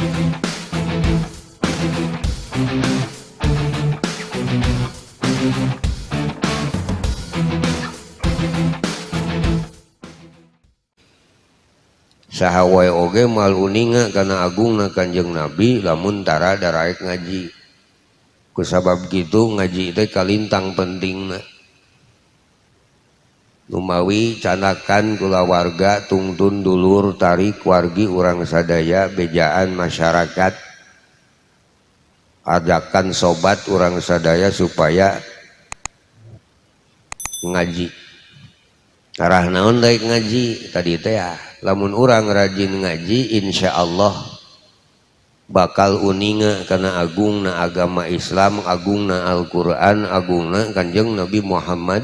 Saha wae oge moal uninga kana agungna Kanjeng Nabi lamun tara daraek ngaji. Kusabab kitu ngaji teh kalintang pentingna. Numawi canakan kulawarga tungtun dulur tarik wargi urang sadaya bejaan masyarakat ajakan sobat urang sadaya supaya ngaji. Arah naon daek ngaji tadi teh ya, lamun urang rajin ngaji insyaallah bakal uninga kana agungna agama Islam, agungna Al-Qur'an, agungna Kanjeng Nabi Muhammad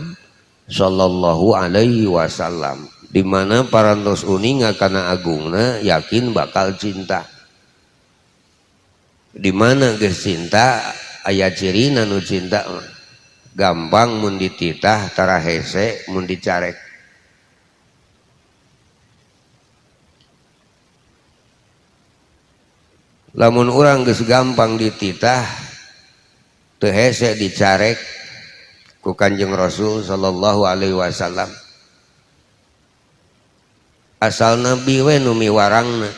sallallahu alaihi wasallam. Di mana parantos uninga kana agungna yakin bakal cinta. Di mana geus cinta aya cirina nu cinta mah gampang mun dititah tara hese mun dicarek. Lamun urang geus gampang dititah teu hese dicarek ku Kanjeng Rasul sallallahu alaihi wasallam. Asal Nabi we nu miwarangna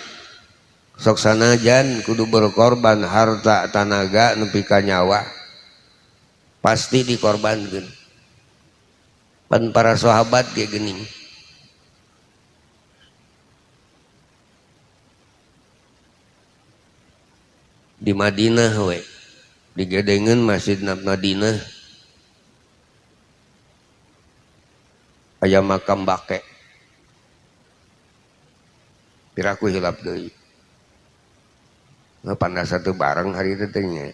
sok sanajan kudu berkorban harta tanaga nepi ka nyawa pasti dikorbankeun. Pan para sahabat ge geuning. Di Madinah we digedengeun Masjid Madinah aya makam Baqi. Piraku hilap deui. Nah, panda satu bareng hari itu teh nya.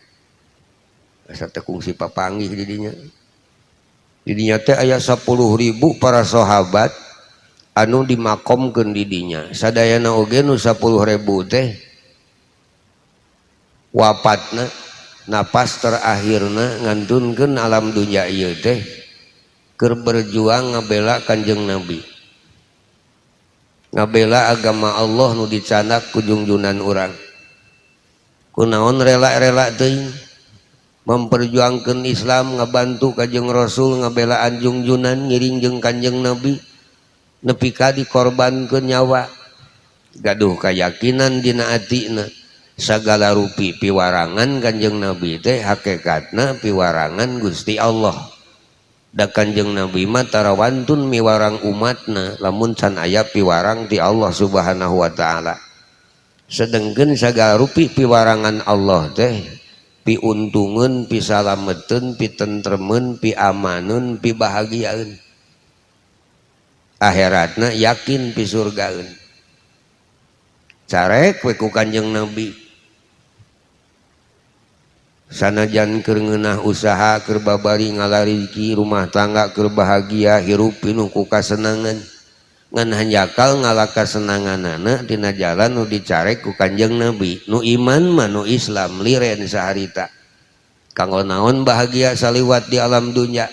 Asa teh kungsi papanggih di dinya. Di dinya teh aya 10.000 para sahabat anu dimakomkeun di dinya. Sadayana oge nu 10.000 teh wafatna napas terakhirna ngantunkeun alam dunya ieu teh keur berjuang ngabela Kanjeng Nabi, ngabela agama Allah nu dicandak ku jungjunan urang. Kunaon rela-rela teuing memperjuangkeun Islam, ngabantu Kanjeng Rasul, ngabela anjungjunan, ngiring jeung Kanjeng Nabi nepi ka dikorbankeun nyawa. Gaduh kayakinan dina atina sagala rupi piwarangan Kanjeng Nabi teh hakikatna piwarangan Gusti Allah. Da Kanjeng Nabi mah tarawantun miwarang umatna lamun can aya piwarang ti Allah Subhanahu wa taala. Sedengkeun sagala rupi piwarangan Allah teh piuntungeun, pisalameteun, pitentremeun, piamaneun, pibahagiaeun. Akhiratna yakin pisurgaeun. Carek we ku Kanjeng Nabi. Sanajan keur ngeunah usaha, keur babari ngalariki rumah tangga, keur bahagia, hirup pinuh ku kasenangan. Ngan hanjakal ngala kasenanganana tina jalan nu dicarek ku Kanjeng Nabi. Nu iman mah nu Islam liren saharita. Kanggo naon bahagia saliwat di alam dunya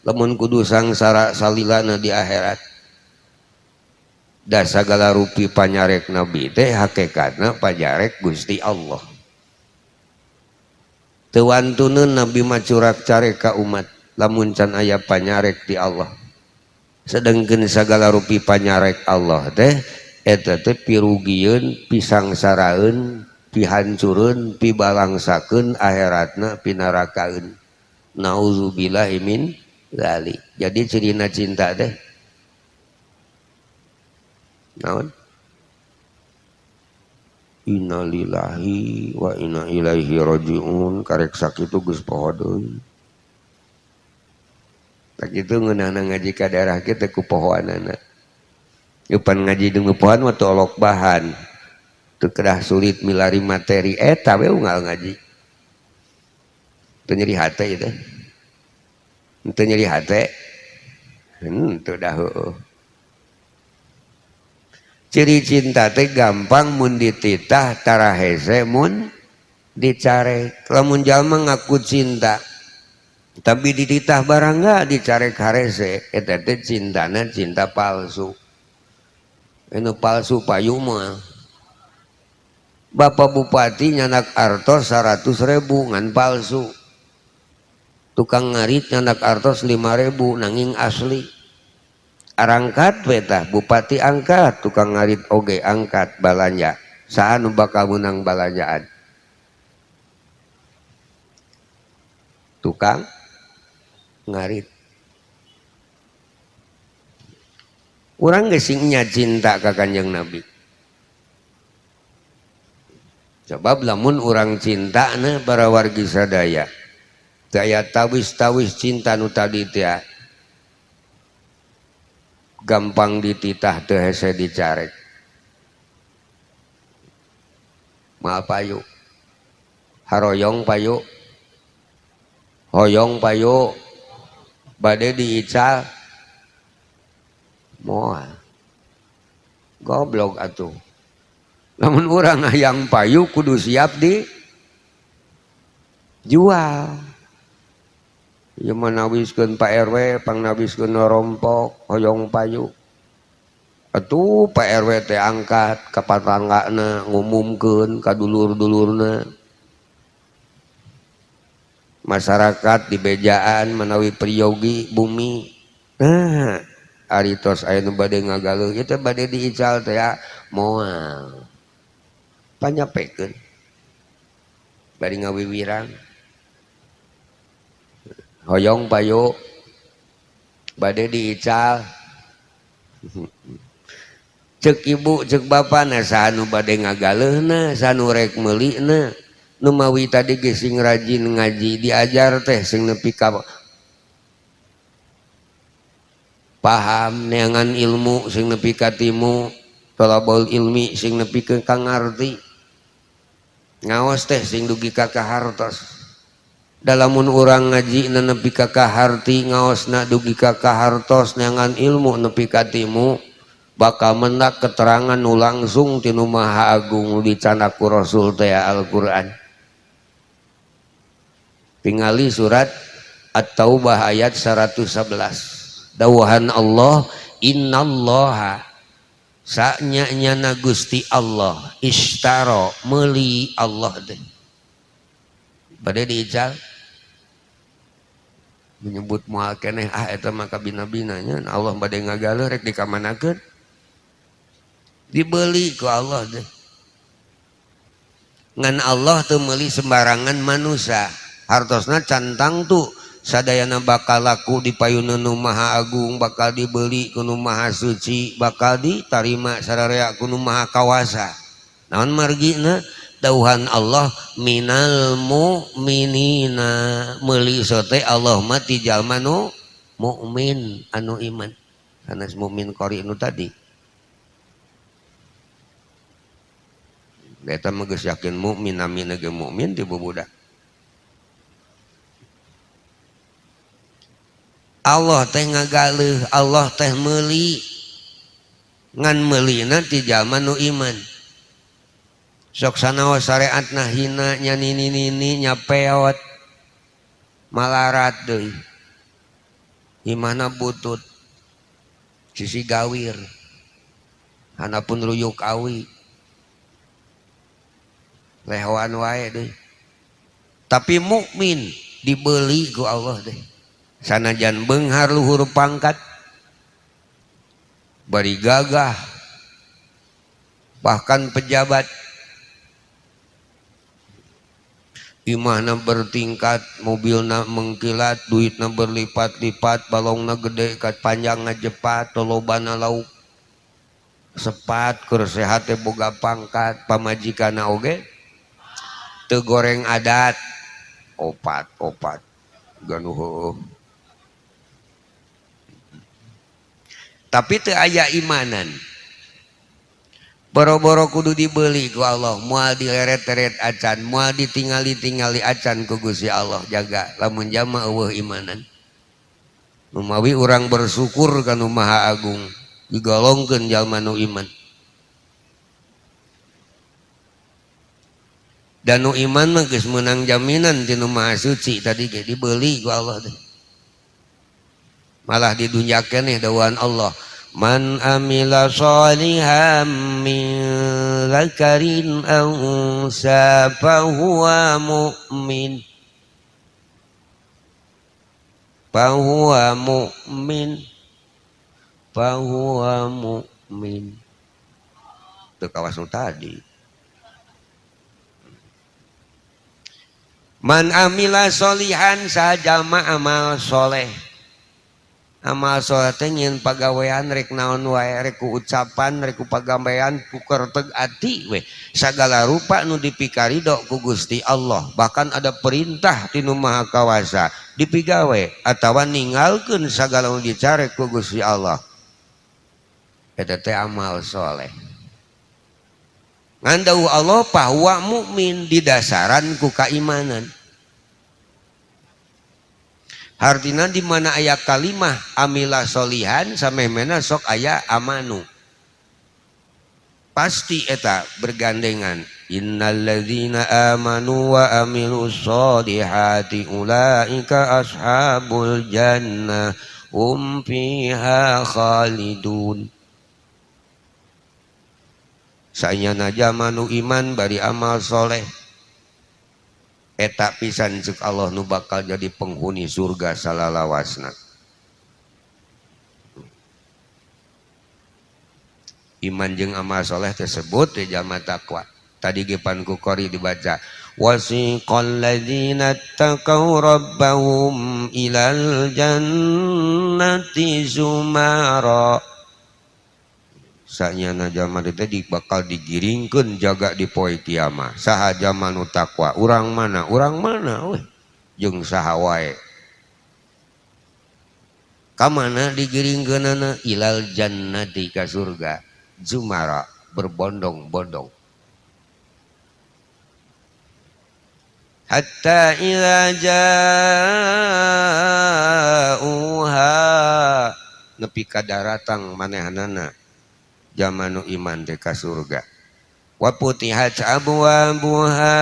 lamun kudu sangsara salilana di akhirat. Da sagala rupi panyarek Nabi teh hakikatna pajarek Gusti Allah. Teu wantuneun Nabi mah curak carek ka umat lamun can aya panyarek ti Allah. Sedengkeun sagala rupi panyarek Allah teh eta teh pirugieun, pisangsaraeun, pihancureun, pibalangsakeun akhiratna pinarakaeun. Nauzubillahi min dzalik. Jadi cirina cinta teh naon? Innalillahi wa inna ilaihi rajiun. Karek sakitu geus poho deui. Tak kitu ngeunahna ngaji ka daerah kieu teh ku pohoanana. Eupan ngaji jeung pohoan mah teu olok bahan. Teu kedah sulit milari materi eta we unggal ngaji. Teu nyeri hate ieu teh. Teu nyeri hate. Teu dah heueuh. Ciri cinta teh gampang mun dititah tara hese mun dicarek. Lamun jalma ngaku cinta tapi dititah barang nggak dicarek harese, eta teh cintana cinta palsu. Anu palsu payu mah. Bapak Bupati nyanak artos 100.000 ngan palsu. Tukang ngarit nyanak artos 5.000 nanging asli. Arangkat we tah bupati angkat, tukang ngarit oge angkat balanja. Saha nu bakal meunang balanjaan? Tukang ngarit. Urang geus sing nya cinta ka Kanjeng Nabi. Sebab lamun urang cinta na para wargi sadaya daya tawis-tawis cinta nu tadi teh gampang dititah teu hese dicarek. Maaf payu, haroyong payu, hoyong payu, bade diical moal. Goblok atuh. Lamun urang hayang payu kudu siap di jual. Ieu mah nawiskeun Pak RW, pangnawiskeun rompok, hoyong payu. Atuh Pak RW teh angkat ka patanggana ngumumkeun ka dulur-dulurna. Masyarakat di bejaan manawi priyogi bumi. Nah, ari tos aya nu bade ngagaleuh ieu teh bade diical teh moal. Panyapekeun bari ngawiwirang hoyong payu bade diical. Cek ibu cek bapa na saha nu bade ngagaleuhna, saha nu rek meulina. Nu mawi tadi ge sing rajin ngaji diajar teh sing nepi ka paham neangan ilmu sing nepi ka timu thalabul ilmi sing nepi ka ngarti ngaos teh sing dugi ka kahartos. Dalamun urang ngaji na nepi ka kaharti ngaosna dugi ka kahartos neangan ilmu nepi ka timu bakal mendak keterangan nu langsung ti nu Maha Agung dicanak ku Rasul teh Al-Qur'an. Tingali surat At-Taubah ayat 111. Dawuhan Allah innallaha sanya-nyana Gusti Allah ishtara meuli Allah teh. Bade diical menyebut moal keneh ah eta mah kabina-binanya Allah bade ngagaleuh rek dikamanakeun dibeli ku Allah teh. Ngan Allah teu meuli sembarangan manusia, hartosna can tangtu sadayana bakal laku di payuneun nu Maha Agung, bakal dibeli ku nu Maha Suci, bakal ditarima sararea ku nu Maha Kawasa. Naon margina? Dawuhan Allah minal mu'minina, meuli sote Allah mah ti jalma nu mukmin anu iman. Sanes mukmin qori nu tadi. Eta mah geus yakin mukmin namina ge mukmin ti bubudak. Allah teh ngagaleuh, Allah teh meuli. Ngan meulina ti jalma nu iman. Sok sanaos syariatna hina nya nini-nini nya peot malarat deui. Imahna butut. Sisi gawir. Hanapun ruyuk awi. Lehoan wae deui. Tapi mukmin dibeli ku Allah teh. Sanajan beunghar luhur pangkat bari gagah bahkan pejabat imahna bertingkat, mobilna mengkilat, duitna berlipat-lipat, balongna gede, kat panjangna jepat, tolobana lauk sepat, keur sehat teh boga pangkat, pamajikanna oge teu goreng adat opat-opat ganuh heueuh. Tapi teu aya imanan. Boro-boro kudu dibeli ku Allah, moal dileret-eret acan, moal ditingali-tingali acan ku Gusti Allah jaga lamun jama eueuh imanan. Numawi urang bersyukur ka Nu Maha Agung, digolongkeun jalma nu iman. Dan nu iman mah geus meunang jaminan ti Nu Maha Suci tadi ge dibeli ku Allah teh. Malah didunjakeun nih dawuhan Allah, Man amila sholihan min dzakarin aw unsa fahuwa mu'min. Fahuwa mu'min. Fahuwa mu'min. Teu kawas nu tadi. Man amila sholihan sajama amal soleh. Amal soleh teh nyeun pagawean rek naon wae, rek ku ucapan, rek ku pagawean, ku kerteg ati we. Sagala rupa nu dipikarido ku Gusti Allah. Bahkan ada perintah ti Nu Maha Kawasa dipigawe atawa ninggalkeun sagala nu dicarek ku Gusti Allah. Eta teh amal soleh. Ngan dawuh Allah bahwa mukmin didasaran ku kaimanan. Artinya di mana aya kalimah amila solihan samemena sok aya amanu. Pasti eta bergandengan. Innalladzina amanu wa amilus solihati ulaika ashabul jannah hum fiha khalidun. Saenyana jalma nu iman bari amal soleh. Eta pisan cek Allah nu bakal jadi penghuni surga salalawasna. Iman jeung amal soleh tersebut teh jalma takwa. Tadi ge pan ku qori dibaca wasiqal ladzina taqaw rabbahum ilal jannati zumara. Sanyana jalma teh bakal digiringkeun jaga di poe kiamah. Saha jalma nu takwa? Urang mana? Urang mana weh? Jeung saha wae. Ka mana digiringkeunana? Ilal jannati ka surga. Zumara berbondong-bondong. Hatta idza ja'uha nepi ka daratang manehanana jalma nu iman teh ka surga. Wa putihat abwabuha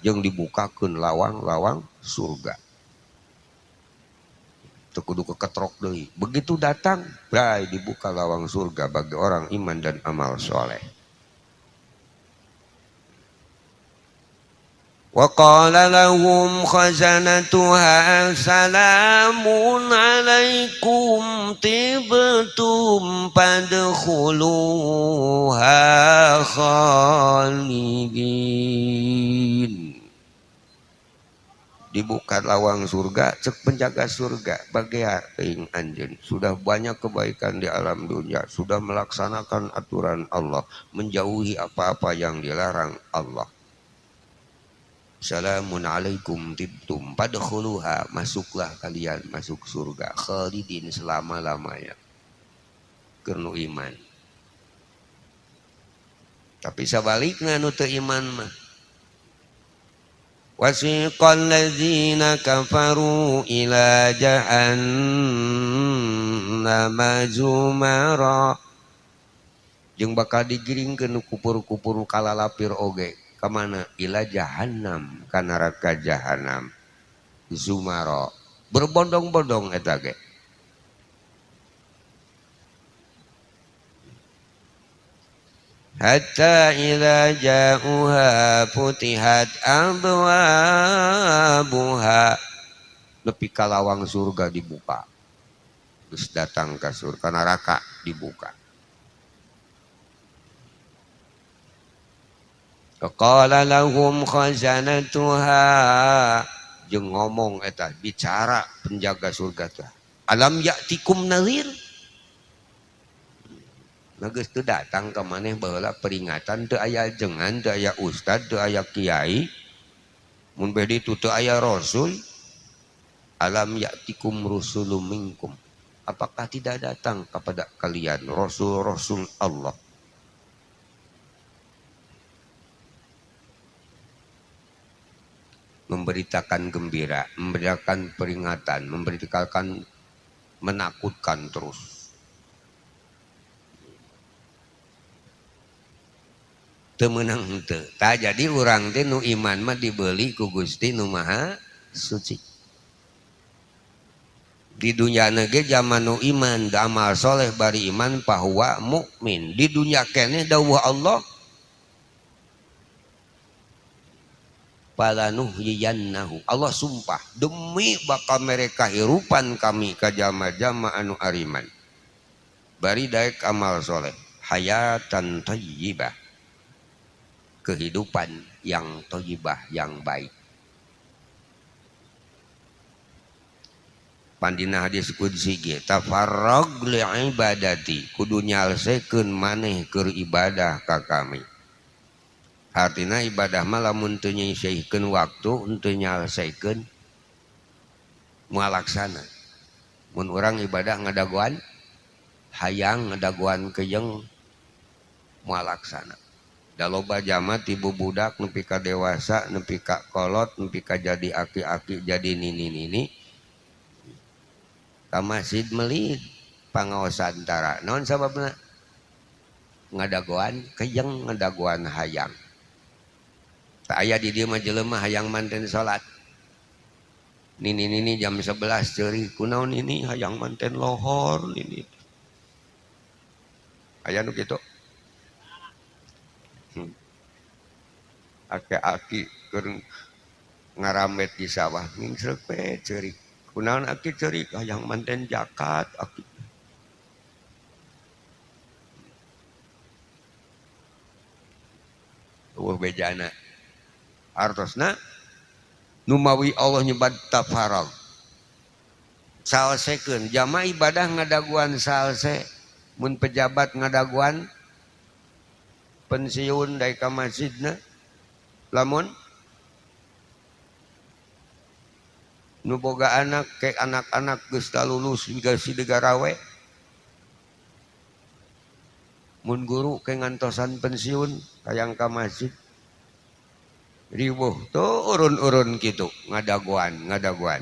jeung dibukakeun lawang-lawang surga. Teu kudu keketrok deui. Begitu datang, bray dibuka lawang surga bagi orang iman dan amal soleh. Wa qala lahum khazanatuha salamun alaikum tibtum fadkhuluha khalidin. Dibuka lawang surga, cek penjaga surga, bagear teuing anjeun. Sudah banyak kebaikan di alam dunia, sudah melaksanakan aturan Allah, menjauhi apa-apa yang dilarang Allah. Salamun alaikum tibtum fadkhuluha, masuklah kalian masuk surga khalidin selama-lamanya. Keur nu iman. Tapi sabalikna nu teu iman mah wasiqal ladzina kafaru ila jahannama zumara, jeung bakal digiringkeun nu kupur-kupur kalalapir oge ka mana? Ila jahannam, ka neraka jahannam. Zumara berbondong-bondong eta ge. Hatta idza ja'uha futihat abwabuha, nepi ka lawang surga dibuka. Geus datang ka surga, neraka dibuka. Qala lahum khazanatuha, jeung ngomong eta bicara penjaga surga teh. Alam ya'tikum nadhir? Nah, geus teu datang ka maneh baheula peringatan, teu aya jengan, teu aya ustad, teu aya kiai. Mun beh ditu teu aya rasul. Alam ya'tikum rusulum minkum? Apakah tidak datang kepada kalian rasul-rasul Allah? Memberitakan gembira, memberitakan peringatan, memberitakan menakutkan terus. Teu meunang henteu. Tah jadi urang teh nu iman mah dibeli ku Gusti nu Maha Suci. Di dunya ge jalma nu iman da amal soleh bari iman fahuwa mukmin. Di dunya keneh dawuh Allah falanuhyiyannahu. Allah sumpah demi bakal mereka hirupan kami ka jalma-jalma anu ariman bari daek amal soleh hayatan thayyibah, kehidupan yang thayyibah, yang baik. Pandina hadis qudsi ge tafarrag li ibadati, kudu nyalsekeun maneh keur ibadah ka kami. Artina ibadah mah lamun teu nyisihkeun waktu teu nyalsekeun moal laksana. Mun urang ibadah ngadagoan hayang ngadagoan kejeng moal laksana. Da loba jama ti bubudak nepi ka dewasa nepi ka kolot nepi ka jadi aki-aki jadi nini-nini ka masjid meuli pangaosan tara. Naon sababna? Ngadagoan kejeng ngadagoan hayang. Tak aya di dieu mah jelema hayang manten salat. Nini-nini jam 11 ceurik kunaon nini hayang manten lohor nini. Aya nu kitu? Aki-aki keur ngaramet di sawah ngingsreuk we ceurik. Kunaon aki ceurik hayang manten jakat aki. Eueuh bejana. Artosna numawi Allah nyebat tafarag salsekeun jama ibadah ngadaguan salse mun pejabat ngadaguan pensiun daek ka masjidna lamun nu boga anak ke anak-anak geus lulus geus sigarawe mun guru ke ngantosan pensiun hayang ka masjid ribuh tuh urun-urun gitu ngadaguan ngadaguan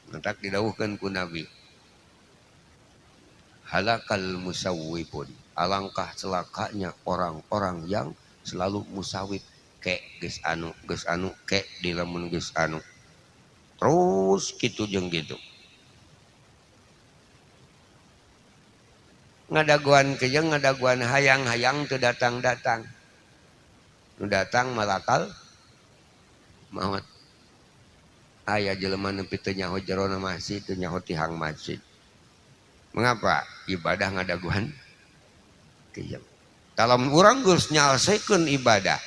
mentak didawuhkeun ku Nabi halakal musawwifun, alangkah celakanya orang-orang yang selalu musawwif ke geus anu ke di lamun geus anu terus kitu jeung kitu ngadaguan kejeng ngadaguan hayang-hayang teu datang-datang nu datang malakal maut. Aya jelema nepi teu nyaho jerona masjid teu nyaho tihang masjid. Mengapa? Ibadah ngadaguan kejeng. Dalam urang geus nyalsekeun ibadah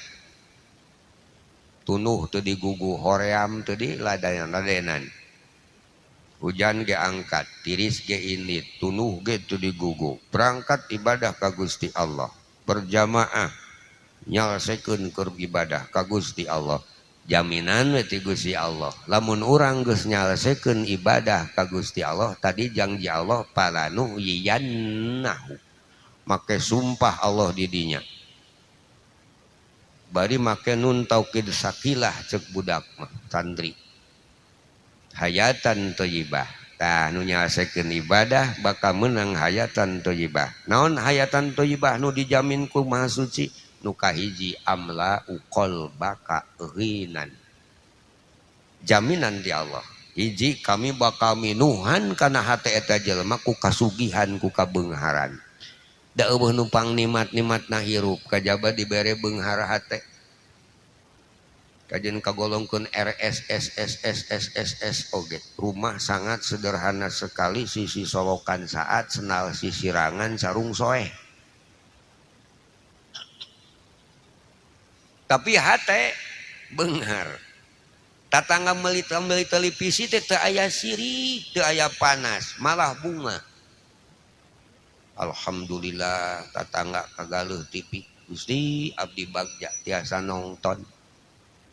tunuh teu digugu hoream teu di ladenan hujan ge angkat tiris ge indit tunuh ge teu digugu berangkat ibadah ka Gusti Allah berjamaah nyalsekeun keur ibadah ka Gusti Allah jaminan we ti Gusti Allah lamun urang geus nyalsekeun ibadah ka Gusti Allah tadi janji Allah palanu yiyannahu make sumpah Allah di dinya bari make nun taukid sakilah ceuk budak mah santri hayatan thayyibah. Tah nu nyalsekeun ibadah bakal meunang hayatan thayyibah. Naon hayatan thayyibah nu dijamin ku Maha Suci? Nu kahiji amla qalbaka ghinan, jaminan di Allah hiji kami bakal minuhan kana hate eta jelema ku kasugihan ku kabeungharan. Da eueuh numpang nikmat-nikmatna hirup kajaba dibere beunghar hate kajen kagolongkeun R S S S S S S S oge rumah sangat sederhana sekali sisi solokan saat senal sisirangan sarung soeh tapi hate beunghar. Tatangga meuli televisi teh teu aya sirik teu aya panas malah bunga. Alhamdulillah tatangga kagaleuh TV Gusti abdi bagja tiasa nonton.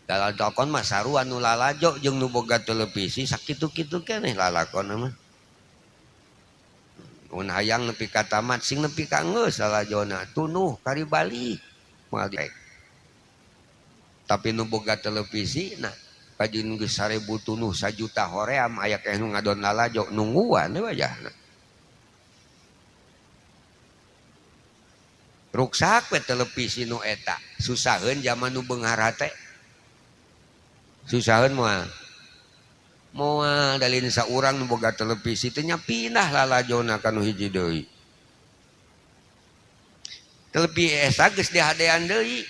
Lalakon mah sarua nu lalajo jeung nu boga televisi sakitu-kitu keneh lalakon mah. Mun hayang nepi ka tamat sing nepi ka geus lalajona tunuh kari balik moal direk. Tapi nu boga televisi nah kajin geus 1000 tunuh 1 juta hoream aya keneh nu ngadon lalajo nungguan we wajahna. Ruksak we televisi nu eta susaheun zaman nu beunghar hate. Susaheun moal. Moal dalin saurang nu boga televisi teh nya pindah lalajona ka nu hiji deui. Televisi eta geus dihadean deui.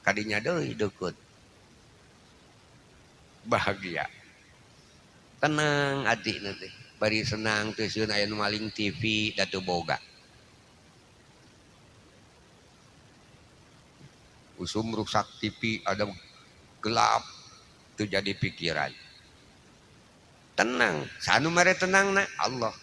Kadinya deui deukeut. Bahagia. Tenang atina teh. Bari senang teh sieun aya nu maling TV da teu boga. Usum rusak TV ada gelap teu jadi pikiran. Tenang, sanu mere tenangna Allah.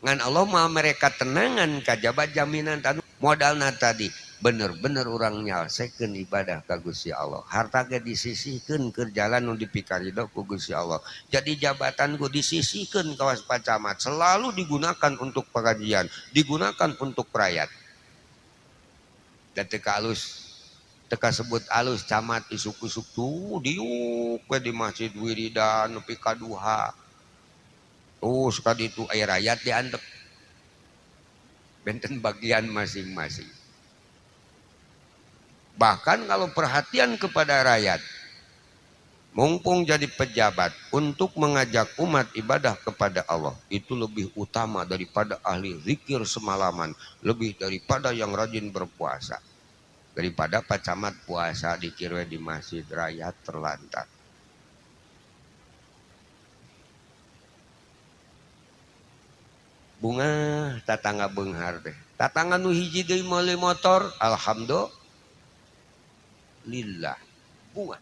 Ngan Allah mah mereka tenangan kajaba jaminan tanu modalna tadi bener-bener urang nyalsekeun ibadah ka Gusti Allah. Harta ge disisihkeun keur jalan nu dipikarido ku Gusti Allah. Jadi jabatan ku disisihkeun kawas Pak Camat selalu digunakan untuk pengajian, digunakan untuk rakyat. Dan teu alus teka sebut alus camat isuk-isuk tuh diuk we di masjid wiridan nepi ka duha. Terus ka ditu aya rakyat diantep. Benten bagian masing-masing. Bahkan kalau perhatian kepada rakyat, mumpung jadi pejabat untuk mengajak umat ibadah kepada Allah, itu lebih utama daripada ahli zikir semalaman, lebih daripada yang rajin berpuasa. Daripada Pak Camat puasa dikir we di masjid, rakyat terlantar. Bunga tatangga beunghar teh. Tatangga nu hiji deui meuli motor, alhamdulillah. Bunga.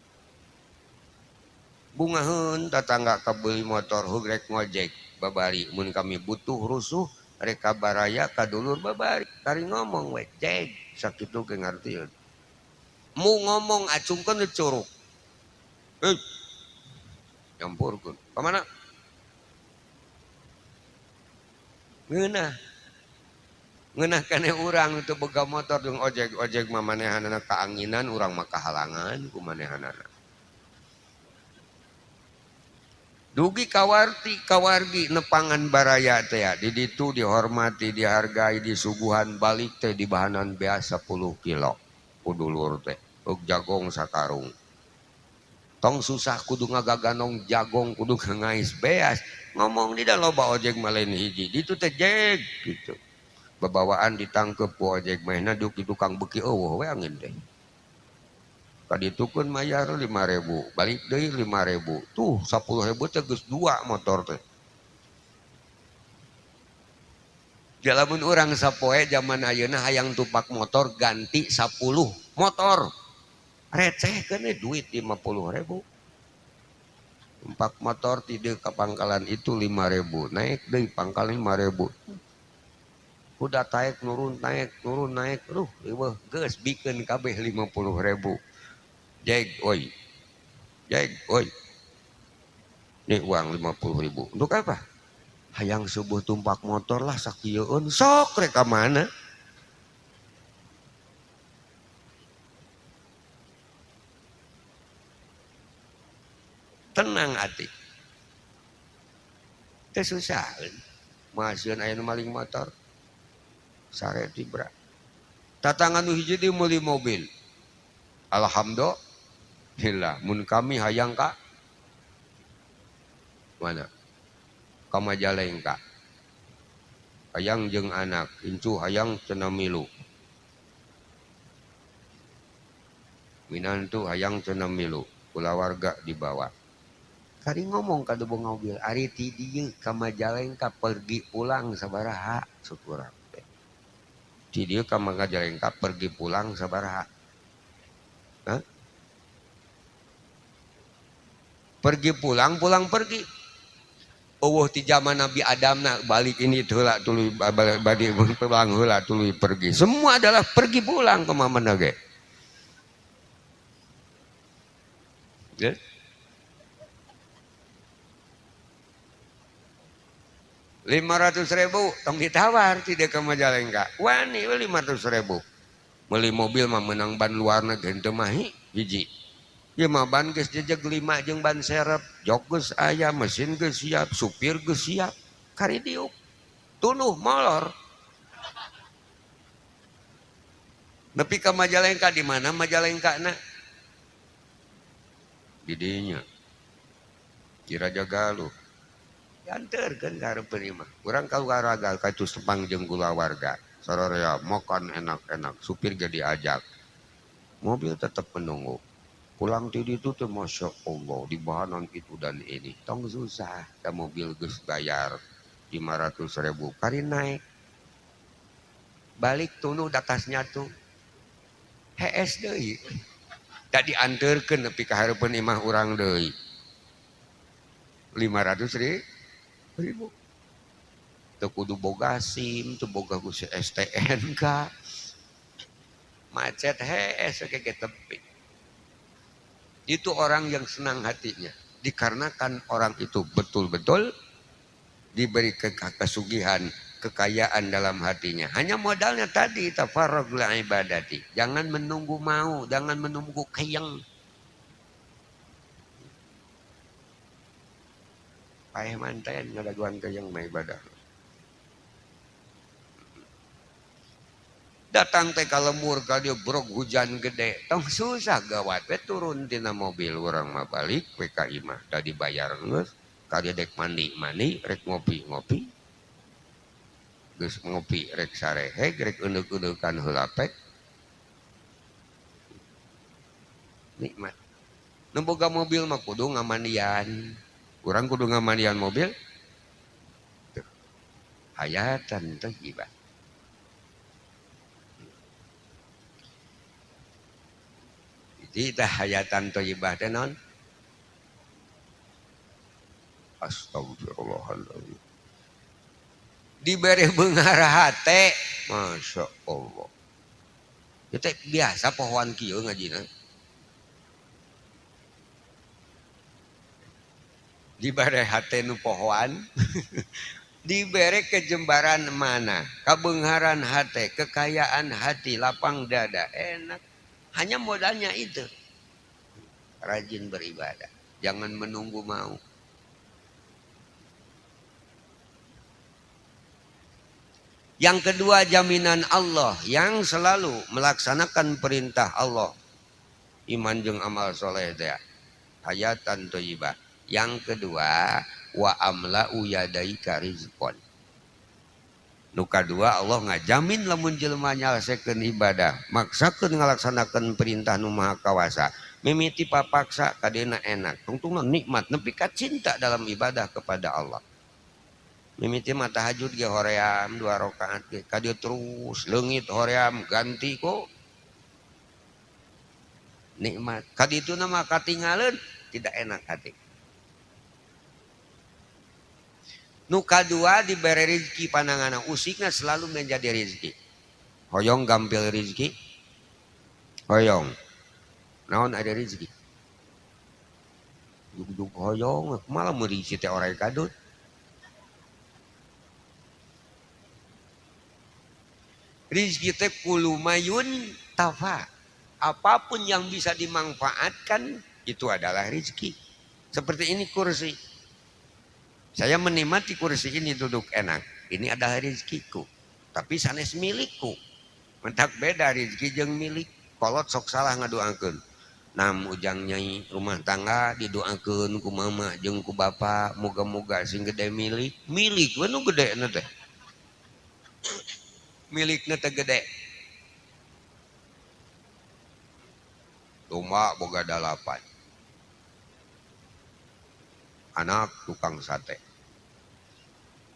Bungaheun tatangga kabeuli motor heug rek ngojek babari mun kami butuh rusuh rek ka baraya ka dulur babari. Kari ngomong we jeg sakitu ge ngartieun. Mu ngomong acungkeun curug. Hei. Nyampurkeun. Ka mana? Ngeunah. Ngeunah keneh urang teu boga motor jeung ojek-ojek mah manehanana kaanginan urang mah kahalangan ku manehanana. Dugi kawarti kawargi nepangan baraya teh ya, di ditu dihormati, dihargai, disuguhan balik teh di bahanan beas 10 kilo ku dulur teh, heug jagong sakarung. Tong susah kudu ngagaganong jagong kudu ngangais beas, ngomong di da loba ojek mah lain hiji, ditu teh jeg gitu. Babawaan ditangkep ku ojek mah duk di tukang beuki eueuh we angin teh. Kaditukeun mayar 5.000, balik deui 5.000. Tuh 10.000 teh geus 2 motor teh. Lamun urang sapoe zaman ayeuna hayang tupak motor ganti 10 motor. Receh keun duit 50.000. Tumpak motor ti deui ka pangkalan itu 5.000, naik deui pangkalan 5.000. Kuda taek nurun naik turun naik, aduh riweuh geus bikeun kabeh 50.000. Jeg oi. Jeg oi. Nih uang 50.000. Untuk apa? Hayang subuh tumpak motor lah sakieueun sok rek ka mana? Tenang ati. Teu susaheun. Masieun aya nu maling motor. Sare tibra. Tatangan nu hiji deui meuli mobil. Alhamdulillah mun kami hayang ka mana? Ka Majalengka. Hayang jeung anak, incu hayang cenah milu. Minantu hayang cenah milu, kulawarga dibawa. Kari ngomong ka dubung mobil, ari ti dieu ka Majalengka pergi pulang sabaraha syukur teh. Ti dieu ka Majalengka pergi pulang sabaraha? Hah? Pergi pulang, pulang pergi. Eueuh ti zaman Nabi Adam na balik ini heula tuluy balik pulang heula tuluy pergi. Semua adalah pergi pulang ke mana ge. Ya? 500.000 tong ditawar tidak ke Majalengka. Wani we 500.000. Meuli mobil mah menang ban luarna ge henteu mahi hiji. Ieu mah ban geus jejeg 5 jeung ban serep, jok geus aya, mesin geus siap, supir geus siap. Kari diuk. Tunuh molor. Nepi ka Majalengka di mana Majalengka na? Di dinya. Di Raja Galuh. Dianterkeun ka hareupeun imah. Urang ka Raga ka Sepang jeung kulawarga. Sararea makan enak-enak, supir ge diajak. Mobil tetap menunggu. Pulang ti ditu teh Masya Allah, di bahanan itu dan ini. Tong susah, da mobil geus bayar 500.000 kari naik. Balik tunu datasnya tuh. Hees deui. Da dianterkeun nepi ka hareupeun imah urang deui. 500.000. Teu kudu boga SIM, teu boga ku STNK. Macet hees ke tepi. Itu orang yang senang hatinya. Dikarenakan orang itu betul-betul diberi kesugihan, kekayaan dalam hatinya. Hanya modalnya tadi tafarrug li ibadati. Jangan menunggu mau, jangan menunggu keyeng. Paeh manten ngadaguan keyeng mah ibadah. Datang teh ka lembur ka dieu brog hujan gede. Tong susah gawat we turun tina mobil urang mah balik we ka imah. Tadi bayar geus, ka dieu dek mandi-mandi, rek ngopi-ngopi. Geus ngopi rek sareheg, rek eundeuk-eundeukan heula pek. Nikmat. Nu boga mobil mah kudu ngamandian. Urang kudu ngamandian mobil. Tuh. Hayatan thayyibah. Jadi tah hayatan thayyibah teh naon? Astagfirullahaladzim. Diberi beunghar hate, Masya Allah. Ieu teh biasa pohoan kieu ngajina. Dibere hate nu pohoan, dibere kejembaran mana, kabeungharan hate, kekayaan hati, lapang dada, enak. Hanya modalnya itu. Rajin beribadah, jangan menunggu mau. Yang kedua, jaminan Allah yang selalu melaksanakan perintah Allah. Iman jeung amal soleh teh. Hayatan thayyibah. Yang kedua, wa amla'u yadaika rizqan. Nu kadua Allah ngajamin lamun jelema nyalesekeun ibadah, maksakeun ngalaksanakeun perintah nu Maha Kawasa, mimiti papaksa kadena enak, tungtungna nikmat nepi ka cinta dalam ibadah kepada Allah. Mimiti mah tahajud ge hoream 2 rakaat ge ka dieu terus leungit hoream ganti ku nikmat. Ka dituna mah katingaleun tidak enak hati. Nu kadua dibere rezeki pananganna usikna selalu menjadi rezeki. Hoyong gampil rezeki. Hoyong. Naon ada rezeki? Dug-dug hoyong malah meuri si teh orai kadut. Rezeki teh kulumayun tafa. Apapun yang bisa dimanfaatkan itu adalah rezeki. Seperti ini kursi. Saya menikmati kursi ini duduk enak. Ini adalah rezekiku. Tapi sanes milikku. Mentak beda rezeki jeung milik. Kolot sok salah ngadoakeun. Nam ujang nyai rumah tangga didoakeun ku mama jeung ku bapa, moga-moga sing gede milik. Milik we nu gedena teh. Milikna teh gede. Domba boga 8. Anak tukang sate.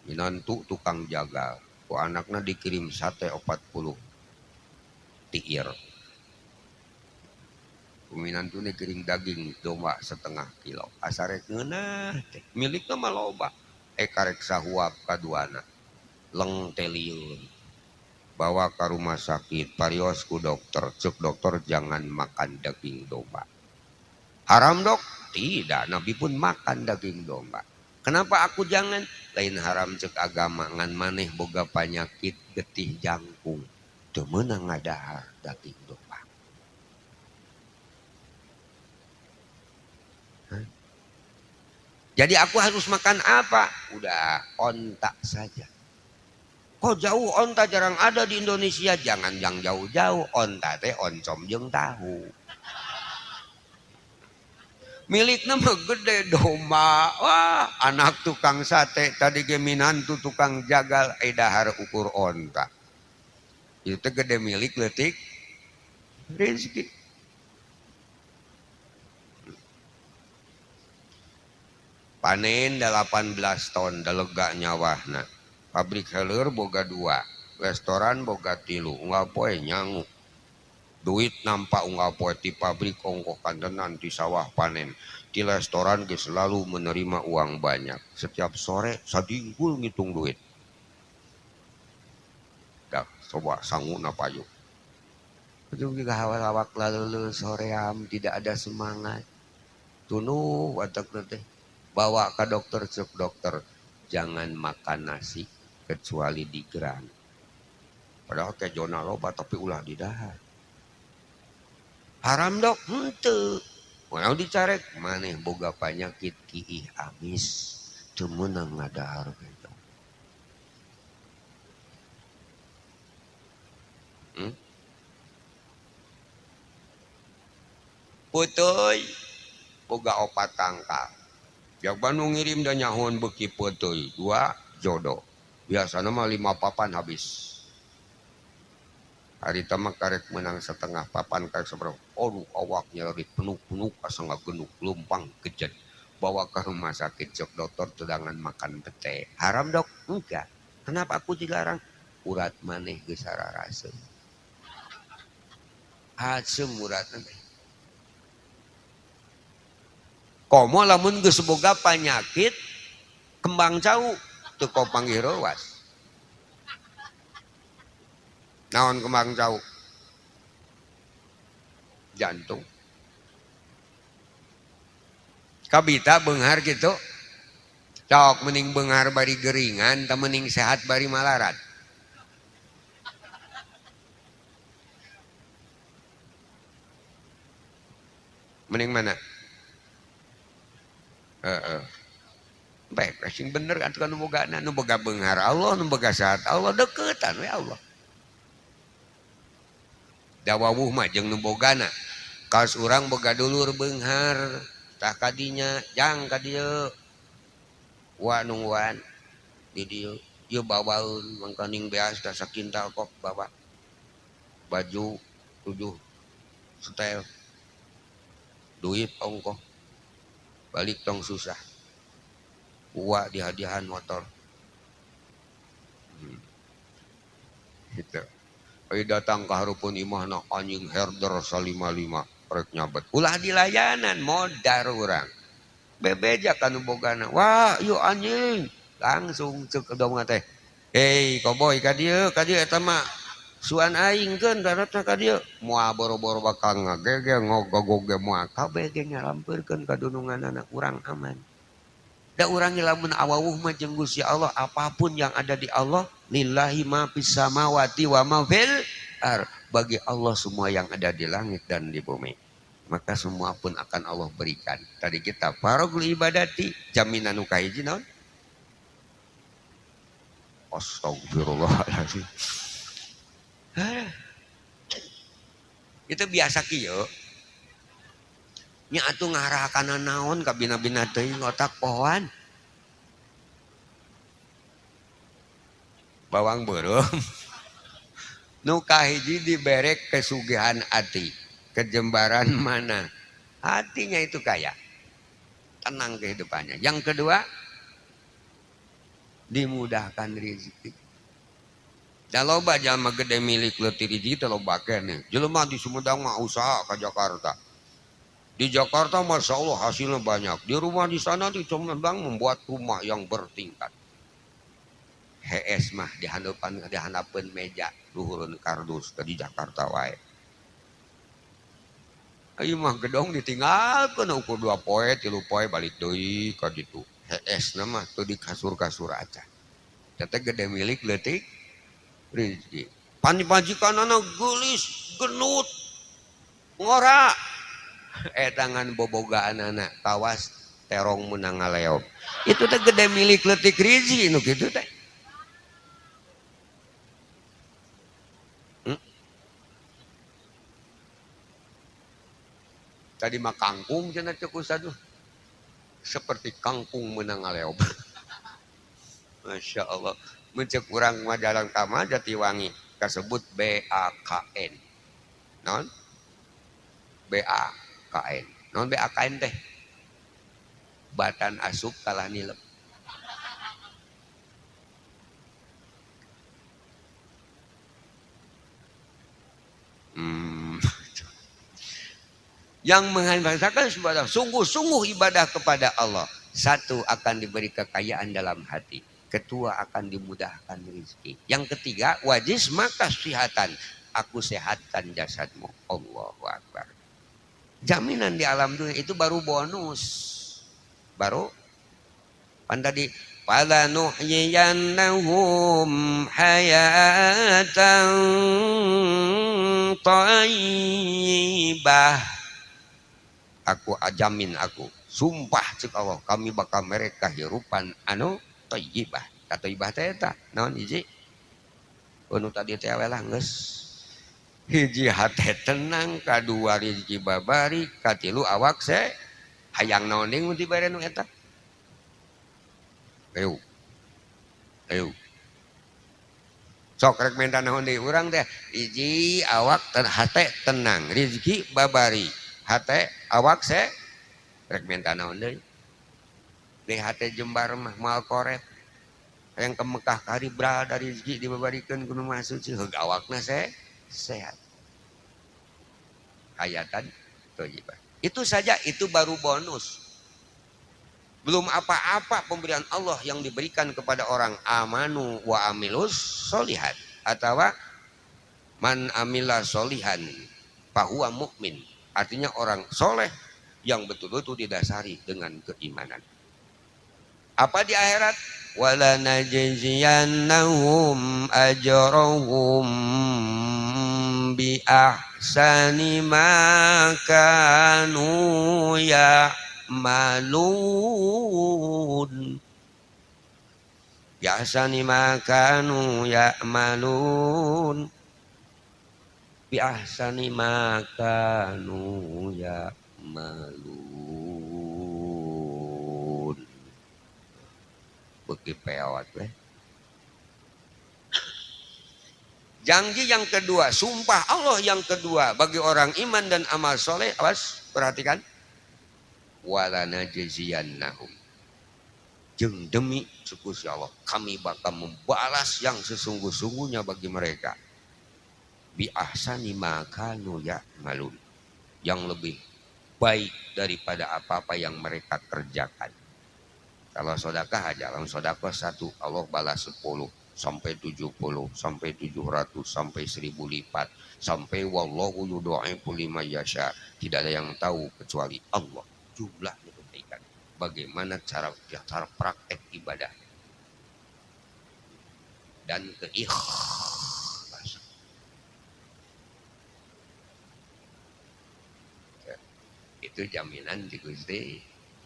Minantu tukang jagal. Ku anakna dikirim sate 40 tiir. Ku minantu dikirim daging domba setengah kilo. Asarek ngeunah teh. Milikna mah loba. Karek sahuap kaduana. Leng teh lieur. Bawa ke rumah sakit, parios ku dokter. Cek dokter jangan makan daging domba. Haram dok? Tidak, Nabi pun makan daging domba. Kenapa aku jangan? Lain haram cek agama ngan maneh boga penyakit getih jangkung. Teu meunang ngadahar daging domba. Hah? Jadi aku harus makan apa? Udah onta saja. Kok jauh onta jarang ada di Indonesia? Jangan yang jauh-jauh, onta teh oncom jeung tahu. Milikna mah gede domba. Wah, anak tukang sate tadi ge minantu tukang jagal eh dahar ukur onta. Itu teh gede milik leutik rezeki. Panen 18 ton lega nyawahna. Pabrik heleur boga 2, restoran boga 3, unggal poe nyangu. Duit nampak unggal poe ti pabrik ongkoh kantenan ti sawah panen. Di restoran ge selalu menerima uang banyak. Setiap sore sadingkul ngitung duit. Dah coba sanguna payu. Itu juga awak lalu soream tidak ada semangat. Tunuh watak teh. Bawa ke dokter, cek dokter, jangan makan nasi kecuali di gerang. Padahal kayak zona loba tapi ulah di dahar. Haram dok, henteu. Mau dicarek maneh boga penyakit kiih amis, teu meunang ngadahar gitu. Peuteui boga 4 tangkal. Pihak Bandung ngirim dan nyahoan beki peuteuy 2 jodoh. Biasana mah 5 papan habis. Harita mah karek menang setengah papan karek sabaraha. Aduh awak nyeri penuh-penuh asa ngagenuk leumpang kejet. Bawa ke rumah sakit cek dokter tudangan makan pete. Haram dok? Enggak. Kenapa aku dilarang? Urat maneh geus sararaseum. Haseum uratna teh. Komo lamun geus boga panyakit kembang cau teu kopanggih reuas. Naon kembang cau? Jantung. Kabita beunghar kitu. Cok mending beunghar bari geringan, tah mending sehat bari malarat. Mending mana? Heeh. Baik, sing bener atuh nu bogana, nu boga beunghar Allah, nu boga sehat Allah, deukeutan we Allah. Da wawuh mah jeung nu bogana. Kaos urang boga dulur beunghar, tah kadinya jang ka dieu. Wa nungguan di dieu, ieu bawaeun mangkaning beas da sakintal kok bawa. Baju 7 setel. Duit ongkoh. Balik tong susah. Uwa dihadiahan motor. Gitu. Ai datang ka hareupeun imahna anjing herder 5-5 rek nyabet. Ulah dilayanan modar urang. Bebeja ka nu bogana. Wah, ieu anjing. Langsung ceuk dong teh. Hei, koboy ka dieu eta mah suan aing keun daratna ka dieu. Moal boro-boro bakal ngagege ngogogoge moal kabeh ge nyalampeurkeun ka dununganana urang aman. Da urang lamun awawuh mah jeung Gusti Allah, apapun yang ada di Allah, lillahi ma fis samawati wa ma fil ar. Bagi Allah semua yang ada di langit dan di bumi. Maka semua pun akan Allah berikan. Tadi kita faragul ibadati, jaminan nu kahiji naon? Astagfirullahaladzim. Itu biasa kieu. Nya atuh ngarahakana naon ka bina-bina teuing otak pohoan. Bawang beureum. Nu kahiji dibere kesugihan ati, kejembaran mana? Hatinya itu kaya. Tenang kehidupannya. Yang kedua, dimudahkan rezeki. Da loba jalma gede milik leutik rezeki teh loba keneh. Jelema di Sumedang mah usaha ka Jakarta. Di Jakarta masya Allah hasilnya banyak. Di rumah di sana di Sumedang membuat rumah yang bertingkat. HS mah dihandapeun meja luhureun kardus ke di Jakarta wae. Ieu mah gedong ditinggalkeun ukur 2 poe 3 poe balik deui ka ditu. HS na mah teu di kasur-kasur acan. Teh gede milik leutik rezeki. Pamajikanana geulis, genut, ngora. Tangan bobogaanana kawas terong meunang ngaleop. Itu teh gede milik leutik rezeki nu kitu teh. Tadi mah kangkung cenah cek ustaz mah. Seperti kangkung meunang ngaleob. Masya Allah. Mun cek urang mah jalan ka mah Jatiwangi kasebut BAKN. Naon? BAKN. Naon BAKN teh? Batan asup kalah nilep. Yang menghasilkan ibadah, sungguh-sungguh ibadah kepada Allah. Satu, akan diberi kekayaan dalam hati. Kedua, akan dimudahkan rezeki. Yang ketiga, wajis maka sihatan. Aku sehatkan jasadmu. Allahu Akbar. Jaminan di alam dunia itu baru bonus. Baru pan tadi fala nuhyiyannahum hayatan thayyibah. Aku ajamin aku, sumpah cek Allah, kami bakal mereka hirupan anu thayyibah. Thayyibah teh eta naon hiji? Anu tadi teh we lah geus. Hiji hate tenang, kadua rezeki babari, katilu awak se hayang naon deui mun dibere nu eta. Ayo. Ayo. Sok rek menta naon deui urang teh hiji awak hate tenang, rezeki babari. Hate awak se rek menta naon deui. Deui hate jembar mah moal koret. Hayang ke Mekah ka Ribra dari rezeki dibabarikeun ku nu Maha Suci heug awakna se sehat. Hayatan thayyibah. Itu saja, itu baru bonus. Belum apa-apa pemberian Allah yang diberikan kepada orang amanu wa amilus solihat atau man amila solihan fahuwa mukmin. Artinya orang soleh yang betul-betul didasari dengan keimanan. Apa di akhirat? Wala najziyannahum ajrahum bi ahsani ma kanu ya'malun. Bi ahsani ma kanu ya'malun. Bi ahsani ma kanu ya'malun. Beuki peot we. Janji yang kedua, sumpah Allah yang kedua bagi orang iman dan amal soleh, awas perhatikan. Wala najziyannahum. Jeung demi suku Allah, kami bakal membalas yang sesungguh-sungguhnya bagi mereka. Bi ahsani ma kanu ya'malun. Yang lebih baik daripada apa-apa yang mereka kerjakan. Kalau sedekah aja, kalau sedekah 1, Allah balas 10 sampai 70, sampai 700, sampai 1000 lipat, sampai wallahu yudha'ifu liman yasha. Tidak ada yang tahu kecuali Allah jumlahnya kebaikan. Bagaimana cara praktek ibadah dan keikhlasan. Itu jaminan di Gusti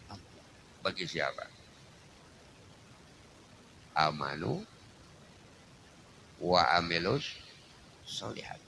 Allah. Bagi siapa? Amanu wa amilus solihat.